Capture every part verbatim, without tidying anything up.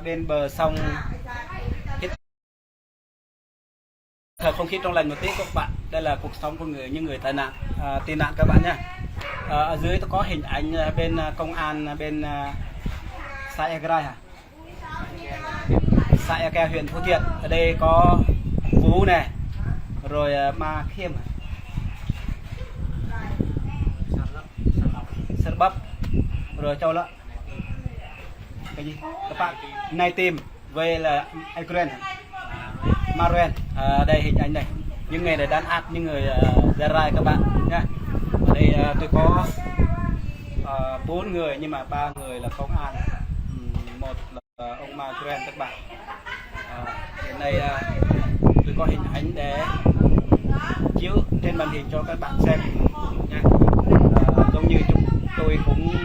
Bên bờ sông, hít thở không khí trong lành một tí các bạn. Đây là cuộc sống của người, những người tai nạn, à, tị nạn các bạn nhé. À, ở dưới tôi có hình ảnh, à, bên, à, công an, à, bên, à, xã Ea Grai hả? Xã Ea Keo, huyện Phú Thiện. Ở đây có Phú này, rồi, à, Ma Khiêm, Sarbab, rồi Châu Lợ. Cái gì? Các bạn, Nay Tim với là Ai Kren, Maren. À, đây hình ảnh này. Những người này đàn áp những người, à, Gia Rai các bạn nhá. Ở đây, à, tôi có, à, bốn người nhưng mà ba người là công an. Ừm, một là, à, ông Maren các bạn. À, hiện nay, à, tôi có hình ảnh để chiếu trên màn hình cho các bạn xem nha. À, giống như chúng tôi cũng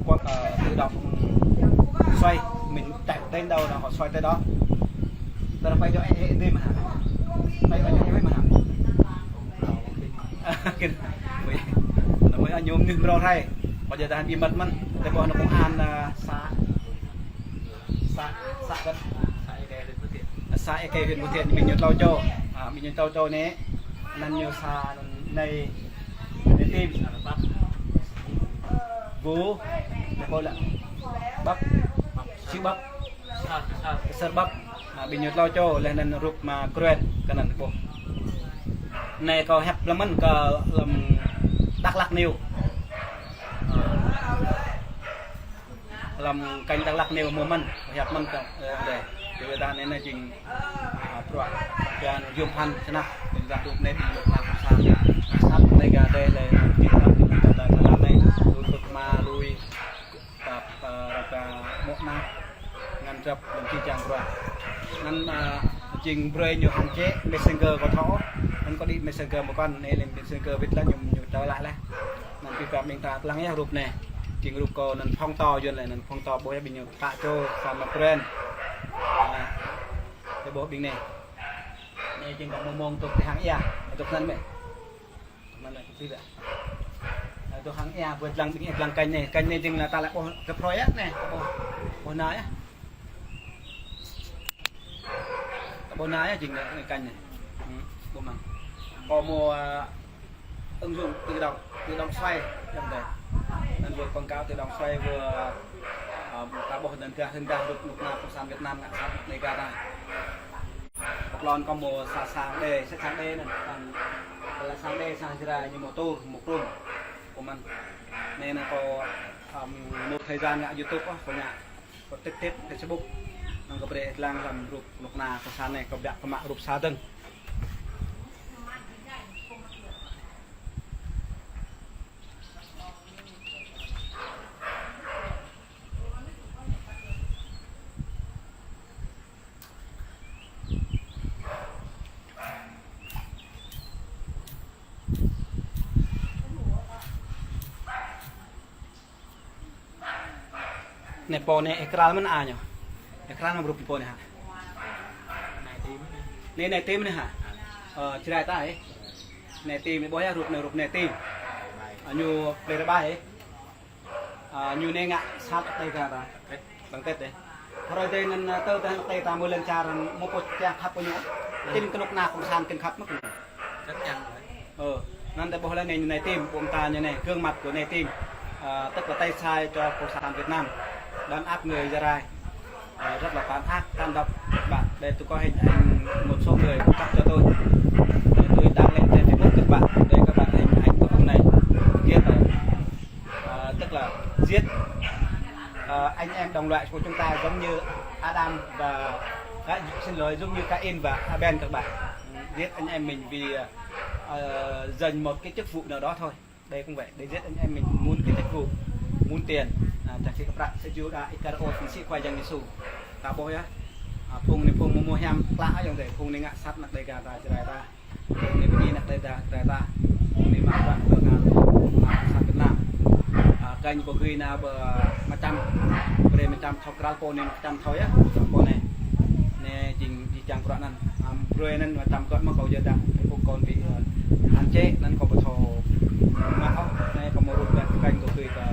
có, à, tự động xoay, mình chạy đến đâu là họ xoay tới đó. Tao phải cho em, em đi mà hả? Phải, phải cho em mà hả? Mới, nó mới nhôm nhôm rau rai. Có giờ ta bí mật măn. Tao bảo nó công an, à, xã, xã, xã, xã Ea Keo, huyện Phú Thiện. Xã Ea Keo, huyện Phú Thiện, ƀing ñu tlâo čô. À, ƀing ñu tlâo čô anai. Anăn ñu sa anăn Nay, Nay Tim, Vu, Nay Pô lĕ, Băp, Siu Băp, Sarbab. À, ƀing ñu tlâo čô, laih anăn rup Ma Kren, kơ anăn ƀuh. Anai kâo hiăp lăm mơ̆n kơ lăm Dak Lak News. Lăm kênh Dak Lak News mơ̆n, hiăp mơ̆n kơ, ơ, dêh. Tui dah anai anai jing, à, bruă pơhiăp yôm phăn snăk, tui dah rup anai ƀing luk nak sa. Sat anai gah dêh lĕ, jing dah, dah, dah, dah, anai, lui pơk ma, lui, pap, ơ, rơpa, mŏk na, ngăn drăp, lăm jih jang bruă. Anăn, à, jing brơi ñu hăng čĕ, Messenger kâo thâo, anăn kâo đĭ Messenger mơ̆n kăn, anai lĕ Messenger wĭt lĕ ñu, ñu tơlă lĕ. Anăn pi pap ƀing ta lăng yơh rup anai. Jing rup kâo anăn phŏng to yuan lĕ, anăn phŏng to ƀuh yơh ƀing ñu pă čô sa Ma Kren. À, tơ ƀuh ƀing anai. Anai jing kâo mơ̆ng mơ̆ng tŭk ti hăng ia. Tŭk anăn mĕ. Tŭk anăn mĕ, tŭk ti lĕ. Tŭk hăng ia, ƀuh lăng ƀing ia lăng kênh anai. Kênh anai jing lĕ ta lĕ ƀuh kơ proi yơh anai. Ƀuh, ƀuh na yơh. Ƀuh na yơh jing anai kênh anai. Hm, ƀuh mơ̆n. Kâo mơ̆, à, ứng dụng tự động, tự động xoay, yang dêh. Anăn vừa quảng cáo tự động xoay vừa, à, ta ƀuh anăn gah, hăng gah rup knŭk kna cộng sản Việt Nam ngă sat anai gah ta. Kâo lŏn kâo mơ̆ sa sang đê, sa sang đê anăn, sang, kơ lĕ sang đê, sang Jrai ñu mơ̆ tur, mơ̆ krŭng. Kâo mơ̆n. Anai anăn kâo, ưm, một thời gian ngă YouTube ôh, kâo ngă. Kâo tip tip Facebook. Anăn kâo brơi lăng lăm rup knŭk kna cộng sản anai, kâo biă kơ mă rup sa dơ̆ng. Anai pô anai ih kral mơ̆n a ñu. Ih kral mơ̆n rup pô anai hă? Anai, anai Tim anai hă? Ơ, Jrai ta ih. Anai Tim, ƀuh yơh rup anai, rup anai Tim. A ñu plei Rơbai ih. À, ñu anai ngă sat tơ gah ta. Lăng tĕt dêh. Hrơi dêh anăn, à, tơ tơ tơ ta mơ̆ lăn čar mơ̆ pô čang khăp kơ ñu. Kin knŭk kna cộng sản kin khăp mơ̆ kơ ñu. Chắc chắn rồi. Ơ, anăn ta ƀuh lĕ anai, anai Tim, ƀuh ta ñu anai, gương mặt của anai Tim. À, tức là tay sai cho cộng sản Việt Nam. Đàn áp người Gia Rai. À, rất là tàn ác, tàn độc. Bạn, đây tôi có hình ảnh một số người cung cấp cho tôi. Để tôi đăng lên trên Facebook các bạn. Đây các bạn, hình ảnh của ông này. Giết, à, tức là giết, à, anh em đồng loại của chúng ta giống như Adam và, à, xin lỗi, giống như Cain và Abel các bạn. Giết anh em mình vì, à, à, giành một cái chức vụ nào đó thôi. Đây cũng vậy, để giết anh em mình muốn cái chức vụ, muốn tiền. À, čang si kơ prăk, sa juta Iskariôt, ñu sĭ Khua Yang Yêsu. Ta ƀuh yơh. À, phung anai phung mơ̆ mơ̆ hiam klă yơh dêh, phung anai ngă sat anăk Đêga ta, Jrai ta. Phung anai bơni anăk Đêga ta, Jrai ta. Phung anai mă bruă kơ ngăn, à, sat Việt Nam. À, kênh kâo gih anai ƀơi Mčam, brơi Mčam thâo kral pô anai Mčam thâo yơh, pô anai. Anai jing, jing čang bruă anăn. À, brơi anăn Mčam kơ mă kâo yơh dang, Facebook kâo ƀu, ơ, hăn čĕ anăn kâo ƀu thâo mă ôh, anai kâo mơ̆ rup ƀĕ kênh kâo tui kơ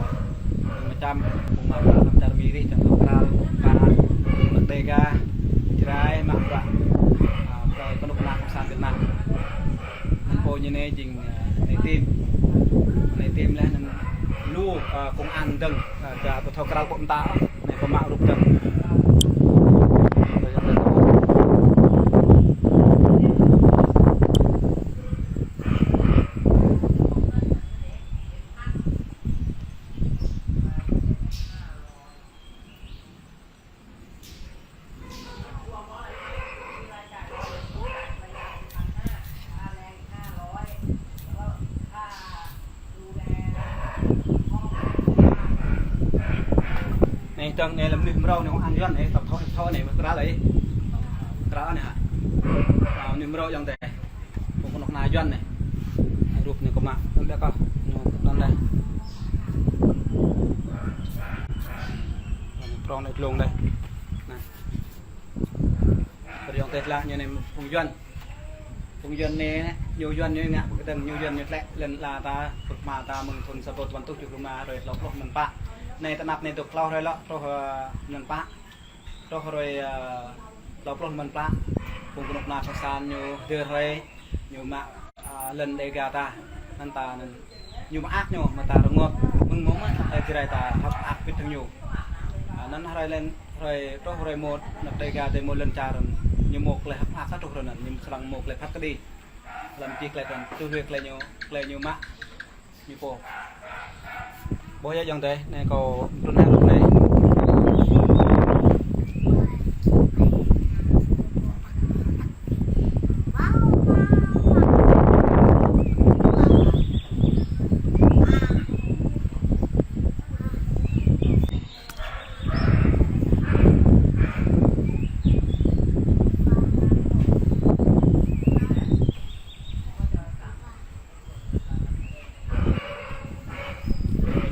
Mčam, kâo mă lăm čar Mi rih, čang thâo kral, pă, Dêga, Jrai, mă bruă, a, kơ kơnuk kơna cộng sản Việt Nam. Anŭn pô ñu anai jing, a, anai tim. Anai tim laih anŭn lu, a, công an dơ̆ng, a, kơ pơthâo krao pơm ta, anai pơmă rup dơ̆ng. Anai, tơ̆ng anai lăm mơnuih mrâo anai, hăng Yuan anai, tơ̆p thâo, tơ̆p thâo anai, mơ̆ krao lĕ. Krao anai hă. A, mơnuih mrâo ayŏng adơi. Phung kơnuk kơna Yuan anai. Rup anai kơ mă, anŭn ƀiă kơ. Anŭn, anŭn dih. Prong anai glông dih. Anai. Pơyong teh lah ñu anai phung Yuan. Phung Yuan anai, ñu Yuan ñu ngă pơkơdơ̆ng, ñu Yuan ñu tlĕ lŏn ala ta, pơkơhma̱l ta mơ̆ng thŭn sa rơbâo duapăn rơtuh tơjuh pluh rơma hrơi klâo pluh mơ̆n pă. Anai tơnap anai dŏ klâo hrơi lŏ, truh, ơ, mơ̆n pă. Truh hrơi, ơ, klâo pluh mơ̆n pă. Phung kơnuk kơna cộng sản ñu hơdơr hrơi, ñu mă, a, lŏn Dêga ta, anŭn ta anŭn ñu mơak ñu, mơ̆ ta rơngot, mơ̆ng mơ̆ mơ̆, a, Jrai ta hơ̆k mơak bĭt hăng ñu. A, anŭn hrơi lĕ, hrơi, truh hrơi mơ̆, anăp Dêga ta mơ̆ lŏn čar, ñu mơ̆ tơlơi hơ̆k mơak sa truh hrơi anŭn, ñu srăng mơ̆ tơlơi phat kơđi. Lăm čih tơlơi anŭn, tui hluê tơlơi ñu, tơlơi ñu mă, ñu pô. Ƀuh yơh ayŏng adơi, anai kâo trŭn hăng rup anai.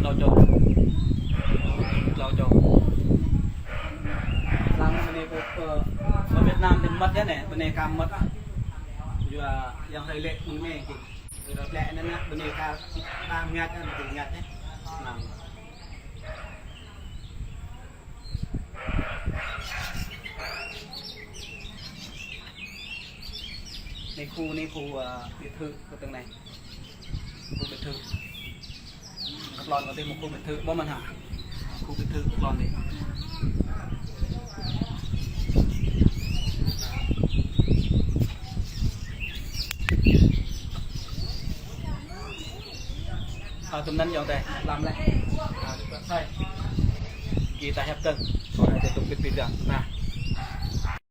Klâo čô. Klâo čô. Lăng anai pơ, pơ, pơ Việt Nam ta mơmŏt yơh anai, pơ anai kăm mơmŏt ah. Yua ayŏng adơi lĕ mơ̆ng anai kơ. Yua lĕ anŭn anai, pơ anai kơ, ta mơñat ah, ta mơñat ah. Anŭn. Anai khu, anai khu, ơ, biệt thự kơ tơ̆ng anai. Khu biệt thự. Kơ tlôn kơ tih mơ̆ khu biệt thự, ƀuh mơ̆n hă? Khu biệt thự kơ tlôn dih. Ơ, tơm anŭn ayŏng adơi, lăm lĕ. A, sai. Gih ta hiăp dơ̆ng. Kâo anai tơm bĭt bĭt dơ̆ng. Anai.